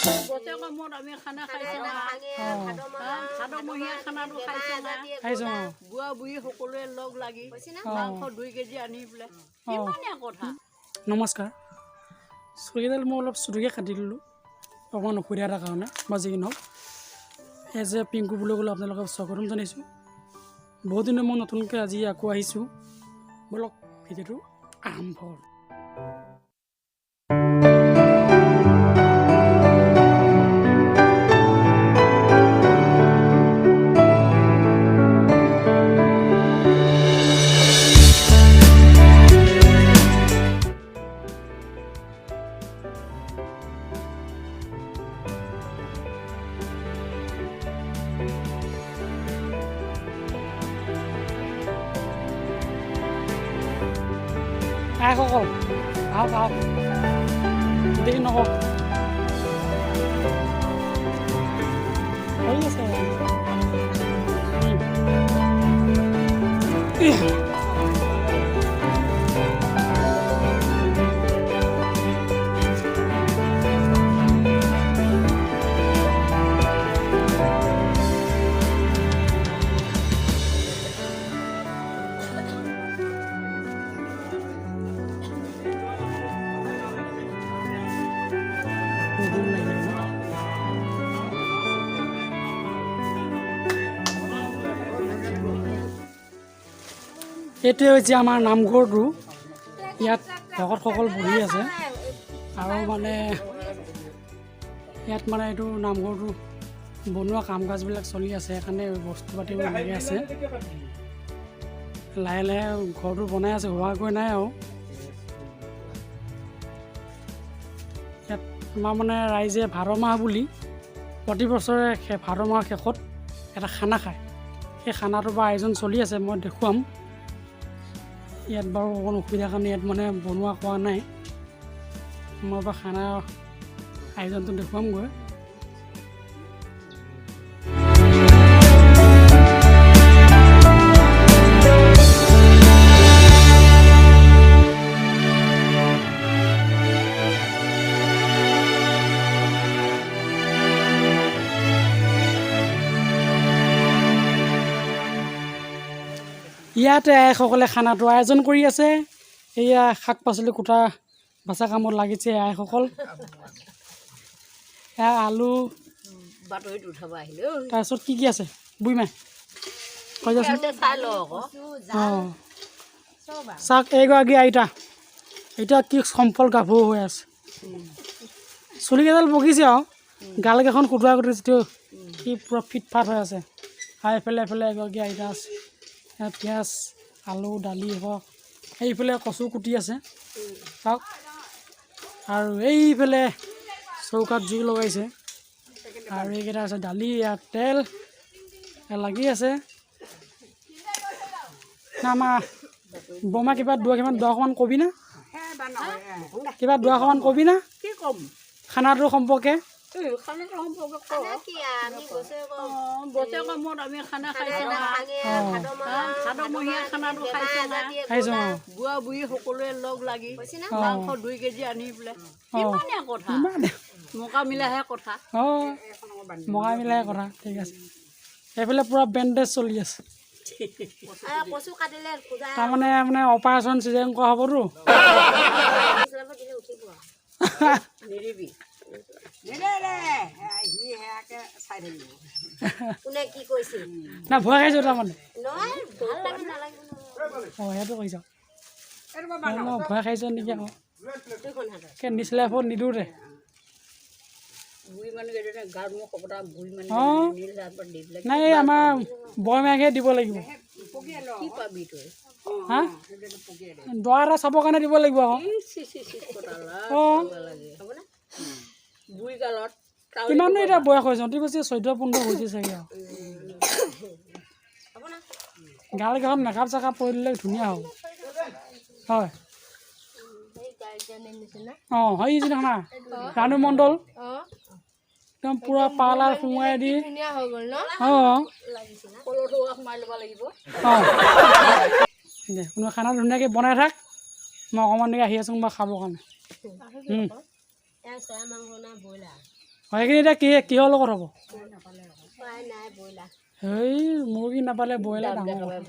বছৰেকৰ মূৰত আমি খানা খাইছোঁ না। ভাদমহীয়া খানাটো খাইছোঁ না। খাইছোঁ অঁ। বুঢ়া বুঢ়ী সকলোৱে লগ লাগি মাংস 2 কেজি আনি পেলাই, ইমানে কথা। নমস্কাৰ। চুলিকেইডাল মই অলপ চুটিকৈ কাটি দিলোঁ অকণমান অসুবিধা এটাৰ কাৰণে বা যি কি নহওক। এজ এ পিংকু বুলি ক'লে আপোনালোকক স্বাগতম জনাইছোঁ। বহুত দিনৰ মই নতুনকৈ আজি আকৌ আহিছোঁ। ব'লক, ভিডিঅ'টো আৰম্ভ কৰোঁ। আইসকল, আহক আহক, দেৰি নকওক। হৈ আছে। ইহ। গোল লাগি যাব। এইটোৱে হৈছে আমাৰ নামঘৰটো। ইয়াত ভকতসকল বহি আছে আৰু মানে ইয়াত মানে এইটো নামঘৰটো বনোৱা কাম কাজবিলাক চলি আছে, সেইকাৰণে বস্তু পাতিবোৰ লাগি আছে। লাহে লাহে ঘৰটো বনাই আছে, হোৱাগৈ নাই। আৰু ইয়াত আমাৰ মানে ৰাইজে ভাদ মাহ বুলি প্ৰতি বছৰে ভাদ মাহৰ শেষত এটা খানা খায়। সেই খানাটোৰ পৰা আয়োজন চলি আছে, মই দেখুৱাম। ইয়াত বাৰু অকণ অসুবিধাৰ কাৰণে ইয়াত মানে বনোৱা কোৱা নাই। মই বাৰু খানা আয়োজনটো দেখুৱামগৈ। ইয়াতে আইসকলে খানাটো আয়োজন কৰি আছে। এয়া শাক পাচলি কুটা বাচা কামত লাগিছে আইসকল। এয়া আলু। বাতৰিত উঠাব আহিলে ঐ। তাৰপিছত কি কি আছে বুঢ়ী মাই, কৈ যাচোন। আছে, চাই ল আকৌ। অঁ, চাওক, এইগৰাকী আইতা এতিয়া কি চম্পল গাভৰু হৈ আছে। চুলিকেইডাল পকিছে আৰু গালকেইখন কুটুৱা কুটি যিটো কি পূৰা ফিট ফাট হৈ আছে। আৰু এইফালে এগৰাকী আইতা আছে। ইয়াত পিঁয়াজ, আলু, দালি হওক, এইফালে কচু কুটি আছে চাওক। আৰু এইফালে চৌকাত জুই লগাইছে। আৰু এইকেইটা আছে দালি, ইয়াত তেল এয়া লাগি আছে। না, আমাৰ বৰমা, কিবা দুআষাৰমান দুআষাৰমান কবি না? কিবা দুআষাৰমান কবি না? কি ক'ম? খানাটোৰ সম্পৰ্কে। এই খানাটো সম্পৰ্কে ক। অঁ, বছৰেকৰ মূৰত আমি খানা খাইছোঁ না। ভাদমহীয়া খানাটো খাইছোঁ না। খাইছোঁ অঁ। বুঢ়া বুঢ়ী সকলোৱে লগ লাগি মাংস 2 কেজি আনি পেলাই, ইমানে কথা। ইমানে। মোকা মিলাহে কথা। অঁ, মকা মিলাই কথা। ঠিক আছে। এইফালে পূৰা বেণ্ডেজ চলি আছে। কচু কাটিলে পূজা। তাৰমানে মানে অপাৰেশ্যন চিজন কৰা হ'বতো। দিলে উঠিব। নিদিবি। কোনে কি কৈছিল? না, ভয় খাইছোঁ তাৰমানে। নহয়, ভাল লাগে নালাগিব নহয়। অঁ, সেইটো কৈছ ন, ভয় খাইছ নেকি আকৌ? দুখন হাতত। কে নিচ লাইফত নিদিওঁ দে। বুঢ়ী মানুহকেইজনে গাত মোক কপতা বুঢ়ী মানুহ নীল হাতত দি পেলাই। নাই, এই আমাৰ বৰমাকহে দিব লাগিব। কি পাবি তই? হা, দৰা এটা চাবৰ কাৰণে দিব লাগিব আকৌ। ই চি চি চি, কটা লাজ লাগে বুঢ়ী কালত। কিমাননো এতিয়া বয়স হৈছে? অতি বেছি 14-15 হৈছে চাগে। আৰু গালকেইখন মেকআপ চেকআপ কৰি দিলে ধুনীয়া হ'ব হয়। সেই গাৰ্জেনৰ নিচিনা। অঁ, সেই যিদিনা ৰাণু মণ্ডল একদম পূৰা পাৰ্লাৰ সোমোৱাই দি ধুনীয়া হৈ গ'ল ন। অঁ। কলৰ থোৱা সোমাই ল'ব লাগিব। অঁ দে, কোনোবা খানা ধুনীয়াকৈ বনাই থাক, মই অকণমান দেৰি আহি আছোঁ মই খাবৰ কাৰণে। এয়া চয়া মাংস না ব্ৰইলাৰ? সেইখিনি এতিয়া কি কিহৰ লগত হ'ব? খোৱাই নাই ব্ৰইলাৰ। সেই মুৰ্গী নাপালে ব্ৰইলাৰ ডাঙৰ কথা।